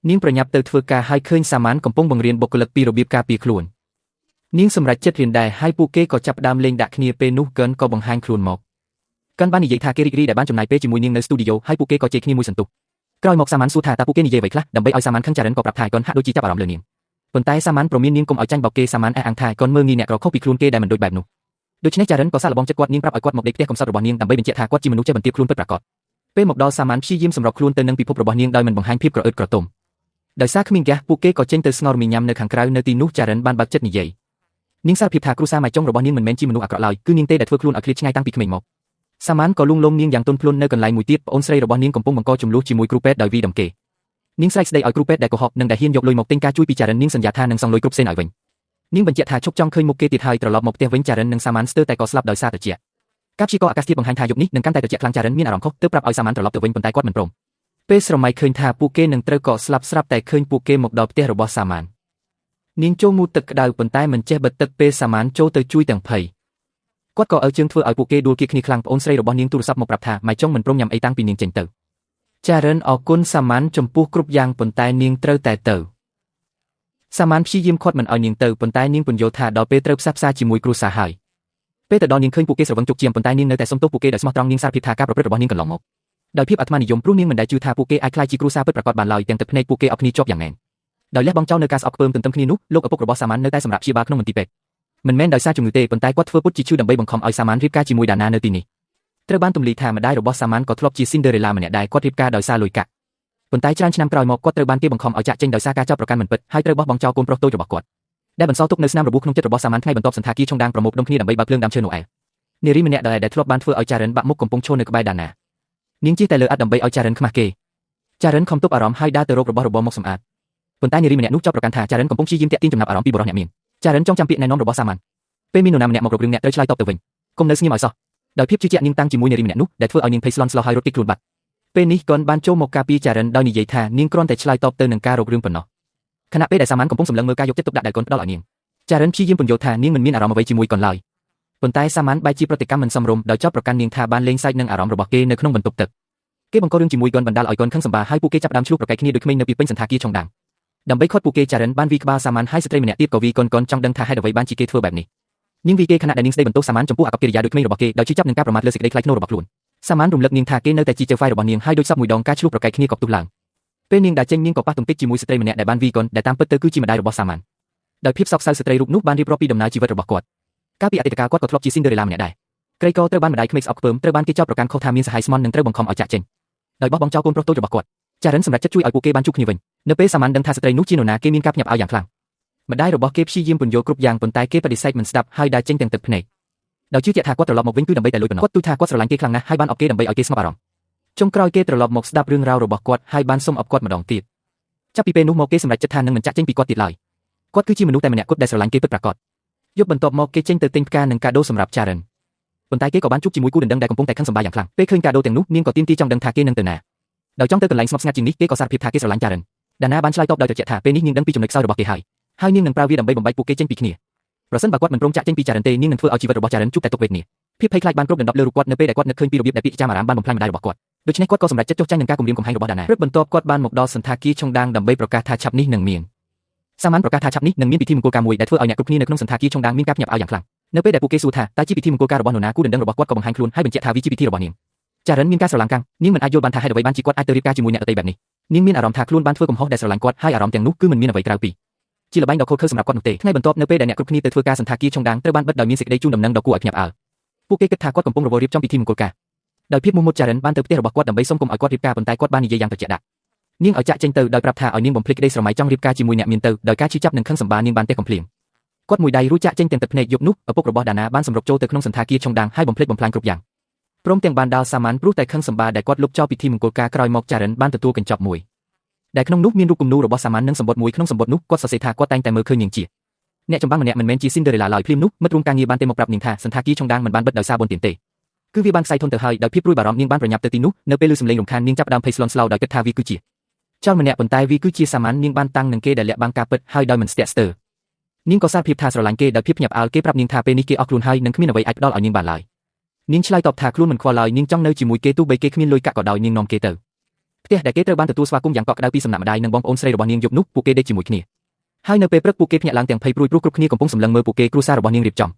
នាងប្រញាប់ទៅធ្វើការហើយឃើញសាម៉ានកំពុងបង្រៀនបុគ្គលិកពីរបៀបការពារខ្លួននាងសម្រេចចិត្តរៀនដែរហើយពួកគេក៏ចាប់ផ្ដើមលេងដាក់គ្នាពេលនោះកិនក៏បង្ហាញខ្លួនមកកិនបាននិយាយថាគេរីករាយដែលបានចំណាយពេលជាមួយនាងនៅស្ទូឌីយោហើយពួកគេក៏ជេរគ្នាមួយសន្ទុះក្រោយមកសាម៉ានសួរថាតើពួកគេនិយាយអ្វីខ្លះដើម្បីឲ្យសាម៉ានខឹងចារិនក៏ប្រាប់ថាកិនហាក់ដូចជាចាប់អារម្មណ៍លើនាងប៉ុន្តែសាម៉ានប្រមាននាងកុំឲ្យចាញ់បោកគេសាម៉ានអះអាងថាកិនមើលងាយអ្នកក្រខុសពីខ្លួនគេដែលមិនដូចបែបនោះដូច្នេះចារិនក៏សាកល្បងចិត្តគាត់នាងប្រាប់ឲ្យគាត់មកដេកផ្ទះកំសត់របស់នាងដើម្បីបញ្ជាក់ថាគាត់ជាមនុស្សចេះបន្ទាបខ្លួនពិតប្រាកដពេលមកដល់សាម៉ានព្យាយាមសម្របខ្លួនទៅនឹងពិភពរបស់នាងដោយមិនបង្ហាញភាពក្រអឺតក្រទុំដោយសារគ្មានហ្គាសពួកគេក៏ចេញទៅស្ងោរមីញ៉ាំនៅខាងក្រៅនៅទីនោះចារិនបានបើកចិត្តនិយាយនាងសារភាពថាគ្រួសារម៉ែចុងរបស់នាងមិនមែនជាមនុស្សអាក្រក់ឡើយគឺនាងទេដែលធ្វើខ្លួនឲ្យឃ្លាតឆ្ងាយតាំងពីក្មេងមកសាម៉ានក៏លួងលោមនាងយ៉ាងទន់ភ្លន់នៅកន្លែងមួយទៀតប្អូនស្រីរបស់នាងកំពុងបង្កជម្លោះជាមួយគ្រូពេទ្យដោយវីដំគេនាងស្រែកស្ដីឲ្យគ្រូពេទ្យដែលកុហកនិងដែលហ៊ានយកលុយមកទិញការជួយពីចារិននាងសន្យាថានឹងសងលុយគ្រប់សេនឲ្យវិញនាងបញ្ជាក់ថាឈប់ចង់ឃើញមុខគេទៀតហើយត្រឡប់មកផ្ទះវិញចារិននិងសាម៉ានស្ទើរតែក៏ស្លាប់ដោយសារត្រជាក់ ការព្យាករណ៍អាកាសធាតុបង្ហាញថាយប់នេះនឹងកាន់តែត្រជាក់ខ្លាំងចារិនមានអារម្មណ៍ខុសទើបប្រាប់ឲ្យសាម៉ាន់ត្រឡប់ទៅវិញប៉ុន្តែគាត់មិនព្រមពេលស្រមៃឃើញថាពួកគេនឹងត្រូវកកស្លាប់ស្រាប់តែឃើញពួកគេមកដល់ផ្ទះរបស់សាម៉ាន់នាងចូលងូតទឹកក្តៅប៉ុន្តែមិនចេះបិទទឹកពេលសាម៉ាន់ចូលទៅជួយទាំងភ័យគាត់ក៏អើជើងធ្វើឲ្យពួកគេដួលគៀកគ្នាខ្លាំងប្អូនស្រីរបស់នាងទូរស័ព្ទមកប្រាប់ថាម៉ៃចុងមិនព្រមញ៉ាំអីតាំងពីនាងចេញទៅចារិនអរគុណសាម៉ាន់ចំពោះគ្រប់យ៉ាងប៉ុន្តែនាងត្រូវតែទៅសាម៉ាន់ព្យាយាមខាត់មិនឲ្យនាងទៅប៉ុន្តែនាងពន្យល់ថាដល់ពេលត្រូវផ្សះផ្សាជាមួយគ្រួសារហើយពេលទៅដល់នាងឃើញពួកគេស្រវឹងជោគជាមប៉ុន្តែនាងនៅតែសុំទោសពួកគេដោយស្មោះត្រង់នាងសារភាពថាការប្រព្រឹត្តរបស់នាងកន្លងមកដោយភាពអាត្មានិយមព្រោះនាងមិនដែលជឿថាពួកគេអាចក្លាយជាគ្រួសារពិតប្រាកដបានឡើយទាំងទឹកភ្នែកពួកគេអោបគ្នាជាប់យ៉ាងណែនដោយលះបង់ចោលនៅការស្អប់ខ្ពើមទន្ទឹមគ្នានោះលោកឪពុករបស់សាម៉ាន់នៅតែសម្រាប់ព្យាបាលក្នុងមន្ទីរពេទ្យមិនមែនដោយសារជំងឺទេប៉ុន្តែគាត់ធ្វើពុតជាឈឺដើម្បីបង្ខំឲ្យសាម៉ាន់រៀបការជាមួយដាណានៅទីនេះត្រូវបានទម្លាយថាម្ដាយរបស់សាម៉ាន់ក៏ធ្លាប់ជាស៊ីនឌឺរ៉េឡាម្នាក់ដែរគាត់រៀបការដោយសារលុយកាក់ប៉ុន្តែច្រើនឆ្នាំក្រោយមកគាត់ត្រូវបានគេបង្ខំឲ្យចាកចេញដោយសារការចោទប្រកាន់មិនពិតហើយត្រូវបោះបង់ចោលកូនប្រុសតូចរបស់គាត់ដែលបន្សល់ទុកនៅស្នាមរបួសក្នុងចិត្តរបស់សាម៉ាន់ថ្ងៃបន្ទាប់សន្តាគារឆុងដាងប្រមូលផ្ដុំគ្នាដើម្បីបើកភ្លើងដើមឈើណូអែលនារីម្នាក់ដែលធ្លាប់បានធ្វើឲ្យចារិនបាក់មុខកំពុងឈរនៅក្បែរដាណានាងជិះតែលើអត់ដើម្បីឲ្យចារិនខ្មាស់គេចារិនខំទប់អារម្មណ៍ហើយដើរទៅរករបស់របរមកសម្អាតប៉ុន្តែនារីម្នាក់នោះចោទប្រកាន់ថាចារិនកំពុងព្យាយាមទាក់ទាញចំណាប់អារម្មណ៍ពីបុរសអ្នកមានចារិនចង់ចាំពាក្យណែនាំរបស់សាម៉ាន់ពេលមាននរណាម្នាក់មករករឿងអ្នកត្រូវឆ្លើយតបទៅវិញកុំនៅស្ងៀមឲ្យសោះដោយភាពជឿជាក់នាងតាំងជាមួយនារីម្នាក់នោះដែលធ្វើឲ្យនាងភ័យស្លន់ស្លោហើយរត់គេចខ្លួនបាត់ពេលនេះកុនបានចូលមកការពារចារិនដោយនិយាយថានាងគ្រាន់តែឆ្លើយតបទៅនឹងការរករឿងប៉ុណ្ណោះខណៈពេលដែលសាម៉ាន់កំពុងសម្លឹងមើលការយកចិត្តទុកដាក់ដែលកុនផ្ដល់ឲ្យនាងចារិនព្យាយាមពន្យល់ថានាងមិនមានអារម្មណ៍អ្វីជាមួយកុនឡើយប៉ុន្តែសាម៉ាន់បែរជាប្រតិកម្មមិនសមរម្យដោយចោទប្រកាន់នាងថាបានលេងសើចនឹងអារម្មណ៍របស់គេនៅក្នុងបន្ទប់ទឹកគេបង្ករឿងជាមួយកុនបណ្ដាលឲ្យកុនខឹងសម្បាហើយពួកគេចាប់ផ្ដើមឆ្លោះប្រកែកគ្នាដូចក្មេងនៅពីពេញសន្តាគារឆុងដាងដើម្បីខាត់ពួកគេចារិនបានវីក្បាលសាម៉ាន់ហើយស្ត្រីម្នាក់ទៀតក៏វីកុនកុនចង់ដឹងថាហេតុអ្វីបានជាគេធ្វើបែបនេះនាងវីគេខណៈដែលនាងស្ដីបន្ទោសសាម៉ាន់ចំពោះអាកប្បកិរិយាដូចក្មេងរបស់គេដោយជឿចាប់នឹងការប្រមាថលើសេចក្តីថ្លៃថ្នូររបស់ខ្លួនសាម៉ាន់រំលឹកនាងថាគេនៅតែជាចៅហ្វាយរបស់នាងហើយដូចសពមួយដងការឆ្លោះប្រកែកគ្នាក៏ផ្ទុះឡើងពេលនាងដើរចេញនាងក៏ប៉ះទង្គិចជាមួយស្ត្រីម្នាក់ដែលបានវីកុនដែលតាមពិតទៅគឺជាម្ដាយរបស់សាម៉ាន់ដោយភាពសោកសៅស្ត្រីរូបនោះបានរៀបរាប់ពីដំណើរជីវិតរបស់គាត់កាលពីអតីតកាលគាត់ក៏ធ្លាប់ជាស៊ីនឌឺរ៉េឡាម្នាក់ដែរក្រីក្រត្រូវបានម្ដាយក្មេកស្អប់ខ្ពើមត្រូវបានគេចោទប្រកាន់ខុសថាមានសហាយស្មន់និងត្រូវបង្ខំឲ្យចាកចេញដោយបោះបង់ចោលកូនប្រុសតូចរបស់គាត់ចារិនសម្រេចចិត្តជួយឲ្យពួកគេបានជួបគ្នាវិញនៅពេលសាម៉ាន់ដឹងថាស្ត្រីនោះជានរណាគេមានការភ្ញាក់ផ្អើលយ៉ាងខ្លាំងម្ដាយរបស់គេព្យាយាមពន្យល់គ្រប់យ៉ាងប៉ុន្តែគេបដិសេធមិនស្ដាប់ហើយដើរចេញទាំងទឹកភ្នែកដោយជឿជាក់ថាគាត់ត្រឡប់មកវិញគឺដើម្បីតែលុយប៉ុណ្ណោះគាត់ទូថាគាត់ស្រឡាញ់គេខ្លាំងណាស់ហើយបានអបគេដើម្បីឲ្យគេស្ងប់អារម្មណ៍ចុងក្រោយគេត្រឡប់មកស្ដាប់រឿងរ៉ាវរបស់គាត់ហើយបានសុំអបគាត់ម្ដងទៀតចាប់ពីពេលនោះមកគេសម្រេចចិត្តថានឹងមិនចាក់ចេញពីគាត់ទៀតឡើយគាត់គឺជាមនុស្សតែម្នាក់គត់ដែលស្រឡាញ់គេពិតប្រាកដយប់បន្ទាប់មកគេចេញទៅទិញផ្កានិងកាដូសម្រាប់ចារិនប៉ុន្តែគេក៏បានជួបជាមួយគូដណ្ដឹងដែលកំពុងតែខឹងសម្បាយ៉ាងខ្លាំងពេលឃើញកាដូទាំងនោះនាងក៏ទាមទារចង់ដឹងថាគេនឹងទៅណាដោយចង់ទៅកន្លែងស្ងប់ស្ងាត់ជាងនេះគេក៏សារភាពថាគេស្រឡាញ់ចារិនដាណាបានឆ្លើយតបដោយត្រជាក់ថាពេលនេះនាងដឹងពីចំណុចខ្សោយរបស់គេហើយហើយនាងនឹងប្រើវាដើម្បីបំបែកពួកគេចេញពីគ្នាប្រសិនបើគាត់មិនព្រមចាក់ចេញពីចារិនទេនាងនឹងធ្វើឲ្យជីវិតរបស់ចារិនជួបតែទុក្ខវេទនាភាពភ័យខ្លាចបានគ្រប់ដណ្ដប់លើរូបគាត់នៅពេលដែលគាត់នឹកឃើញពីរបៀបដែលពាក្យចាមអារាមបានបំផ្លាញម្ដាយរបស់គាត់ដូច្នេះគាត់ក៏សម្រេចចិត្តចុះចាញ់នឹងការគំរាមកំហែងរបស់ដាណាព្រឹកបន្ទាប់គាត់បានមកដល់សន្តាគារឆុងដាងដើម្បីប្រកាសថាឆាប់នេះនឹងមានសាម៉ាន់ប្រកាសថាឆាប់នេះនឹងមានពិធីមង្គលការមួយដែលធ្វើឲ្យអ្នកគ្រប់គ្នានៅក្នុងសន្តាគារឆុងដាងមានការភ្ញាក់ផ្អើលយ៉ាងខ្លាំងនៅពេលដែលពួកគេសួរថាតើជាពិធីមង្គលការរបស់នរណាគូដណ្ដឹងរបស់គាត់ក៏បង្ហាញខ្លួនហើយបញ្ជាក់ថាវាជាពិធីរបស់នាងចារិនមានការស្រឡាំងកាំងនាងមិនអាចយល់បានថាហេតុអ្វីបានជាគាត់អាចទៅរៀបការជាមួយអ្នកដទៃបែបនេះនាងមានអារម្មណ៍ថាខ្លួនបានធ្វើកំហុសដែលស្រឡាញ់គាត់ហើយអារម្មណ៍ទាំងនោះគឺមិនមានអ្វីក្រៅពីជាល្បែងដ៏ឃោរឃៅសម្រាប់គាត់នោះទេថ្ងៃបន្ទាប់នៅពេលដែលអ្នកគ្រប់គ្នាទៅធ្វើការសន្តាគារឆុងដាងត្រូវបានបិទដោយមានសេចក្តីជូនដំណឹងដ៏គួរឲ្យភ្ញាក់ផ្អើលពួកគេគិតថាគាត់កំពុងរវល់រៀបចំពិធីមង្គលការដោយភាពមោះមុតចារិនបានទៅផ្ទះរបស់គាត់ដើម្បីសុំកុំឲ្យគាត់រៀបការប៉ុន្តែគាត់បាននិយាយយ៉ាងត្រជាក់ដាក់នាងឲ្យចាក់ចេញទៅដោយប្រាប់ថាឲ្យនាងបំភ្លេចក្តីស្រមៃចង់រៀបការជាមួយអ្នកមានទៅដោយការឈឺចាប់និងខឹងសម្បារនាងបានទះកំភ្លៀងគាត់មួយដៃរួចចាក់ចេញទាំងទឹកភ្នែកយប់នោះឪពុករបស់ដាណាបានសម្រុកចូលទៅក្នុងសន្តាគារឆុងដាងហើយបំភ្លេចបំផ្លាញគ្រប់យ៉ាងព្រមទាំងបានដាល់សាម៉ាន់ព្រោះតែខឹងសម្បារដែលគាត់លុបចោលពិធីមង្គលការក្រោយមកចារិនបានទទួលកញ្ចប់មួយដែលក្នុងនោះមានរូបគំនូររបស់សាម៉ាន់និងសម្បត្តិមួយក្នុងសម្បត្តិនោះគាត់សរសេរថាគាត់តែងតែមើលឃើញនាងជាអ្នកចម្បាំងម្នាក់មិនមែនជាស៊ីនឌឺរ៉េឡាឡើយភ្លាមនោះមិត្តរួមការងារបានទេមកប្រាប់នាងថាសន្តាគារឆុងដាងមិនបានបិទដោយសារបុណ្យទានទេគឺវាបានខ្សែធនទៅហើយដោយភាពព្រួយបារម្ភនាងបានប្រញាប់ទៅទីនោះនៅពេលឮសំឡេងរំខាននាងចាប់ផ្ដើមភ័យស្លន់ស្លោដោយគិតថាវាគឺជាចោលម្នាក់ប៉ុន្តែវាគឺជាសាម៉ាន់នាងបានតាំងនឹងគេដែលលាក់បាំងការពិតហើយដោយមិនស្ទាក់ស្ទើរនាងក៏សារភាពថាស្រឡាញ់គេដោយភាពភ្ញាក់ផ្អើលគេប្រាប់នាងថាពេលនេះគេអស់ខ្លួនហើយនិងគ្មានអ្វីអាចផ្ដល់ឲ្យនាងបានឡើយនាងឆ្លើយតបថាខ្លួនមិនខ្វល់ឡើយនាងចង់នៅជាមួយគេទោះបីគេគ្មានលុយកាក់ក៏ដោយនាងនាំគេទៅផ្ទះដែលគេត្រូវបានទទួលស្វាគមន៍យ៉ាងកក់ក្ដៅពីសំណាក់ម្ដាយនិងបងប្អូនស្រីរបស់នាងយប់នោះពួកគេដេកជាមួយគ្នាហើយនៅពេលព្រឹកពួកគេភ្ញាក់ឡើងទាំងភ័យព្រួយព្រោះគ្រប់គ្នាកំពុងសម្លឹងមើលពួកគេគ្រួសាររបស់នាងរៀបចំ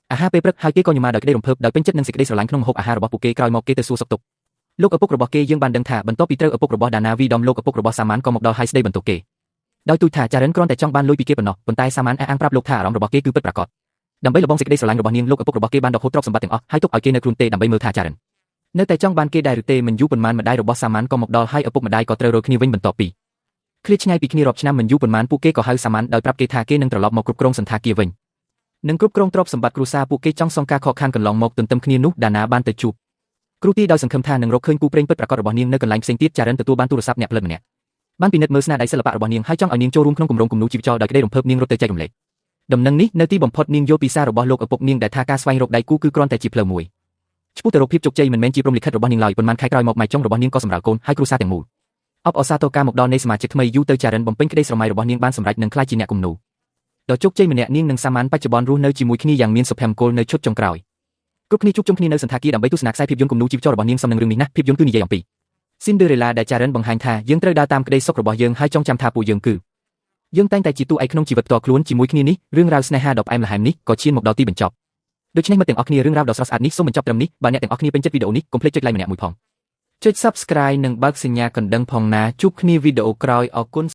អាហារពេលព្រឹកហើយគេក៏ញ៉ាំដោយក្តីរំភើបដោយពេញចិត្តនឹងសេចក្តីស្រឡាញ់ក្នុងម្ហូបអាហាររបស់ពួកគេក្រោយមកគេទៅសួរសុខទុក្ខលោកឪពុករបស់គេយើងបានដឹងថាបន្ទាប់ពីត្រូវឪពុករបស់ដាណាវីដំលោកឪពុករបស់សាម៉ាន់ក៏មកដល់ហើយស្ដីបន្ទោសគេដោយទូចថាចារិនគ្រាន់តែចង់បានលុយពីគេប៉ុណ្ណោះប៉ុន្តែសាម៉ាន់អះអាងប្រាប់លោកថាអារម្មណ៍របស់គេគឺពិតប្រាកដដើម្បីលបងសេចក្តីស្រឡាញ់របស់នាងលោកឪពុករបស់គេបានដកហូតទ្រព្យសម្បត្តិទាំងអស់ហើយទុកឲ្យគេនៅខ្លួនទេដើម្បីមើលថាចារិននៅតែចង់បានគេដែរឬទេមិនយូរប៉ុន្មានម្ដាយរបស់សាម៉ាន់ក៏មកដល់ហើយឪពុកម្ដាយក៏ត្រូវរកគ្នាវិញបន្ទាប់ពីឃ្លាតឆ្ងាយពីគ្នារាប់ឆ្នាំមិនយូរប៉ុន្មានពួកគេក៏ហៅសាម៉ាន់ដោយប្រាប់គេថាគេនឹងត្រឡប់មកគ្រប់គ្រងសន្តាគារវិញនិងគ្រប់គ្រងទ្រព្យសម្បត្តិគ្រួសារពួកគេចង់សងការខកខានកន្លងមកទន្ទឹមគ្នានោះដាណាបានទៅជួបគ្រូទីដោយសង្ឃឹមថានឹងរកឃើញគូព្រេងពិតប្រាកដរបស់នាងនៅកន្លែងផ្សេងទៀតចារិនទទួលបានទូរស័ព្ទអ្នកផលិតម្នាក់បានពិនិត្យមើលស្នាដៃសិល្បៈរបស់នាងហើយចង់ឲ្យនាងចូលរួមក្នុងគម្រោងគំនូរជីវចលដោយក្តីរំភើបនាងរត់ទៅចែករំលែកដំណឹងនេះនៅទីបំផុតនាងយល់ពីសាររបស់លោកឪពុកនាងដែលថាការស្វែងរកដៃគូគឺគ្រាន់តែជាផ្លូវមួយ ឆ្ពោះទៅរកភាពជោគជ័យមិនមែនជាព្រហ្មលិខិតរបស់នាងឡើយប៉ុន្មានខែក្រោយមកម៉ែចុងរបស់នាងក៏សម្រាលកូនហើយគ្រួសារទាំងមូលអបអរសាទរការមកដល់នៃសមាជិកថ្មីយូរទៅចារិនបំពេញក្តីស្រមៃរបស់នាងបានសម្រេចនឹងក្លាយជាអ្នកគំនូរដ៏ជោគជ័យម្នាក់នាងនិងសាម៉ានបច្ចុប្បន្នរស់នៅជាមួយគ្នាយ៉ាងមានសុភមង្គលនៅឈុតចុងក្រោយគ្រប់គ្នាជួបជុំគ្នានៅសណ្ឋាគារដើម្បីទស្សនាខ្សែភាពយន្តគំនូរជីវចលរបស់នាងសមនឹងរឿងនេះណាស់ភាពយន្តគឺនិយាយអំពី Cinderella ដែលចារិនបង្ហាញថាយើងត្រូវដើរតាមក្តីសុខរបស់យើងហើយចងចាំថាពួកយើងគឺយើងតែងតែជាតួឯកក្នុងជីវិតផ្ទាល់ខ្លួនជាមួយគ្នានេះរឿងរ៉ាវស្នេហាដ៏ផ្អែមល្ហែមនេះក៏ឈានមកដល់ទីបញ្ចប់ដូច្នេះមិត្តទាំងអស់គ្នារឿងរ៉ាវដ៏ស្រស់ស្អាតនេះសូមបញ្ចប់ត្រឹមនេះបើអ្នកទាំងអស់គ្នាពេញចិត្តវីដេអូនេះកុំភ្លេចចុច like ម្នាក់មួយផងចុច Subscribe និងបើកសញ្ញាកណ្ដឹងផងណាជួបគ្នាវីដេអូក្រោយអរគុណ។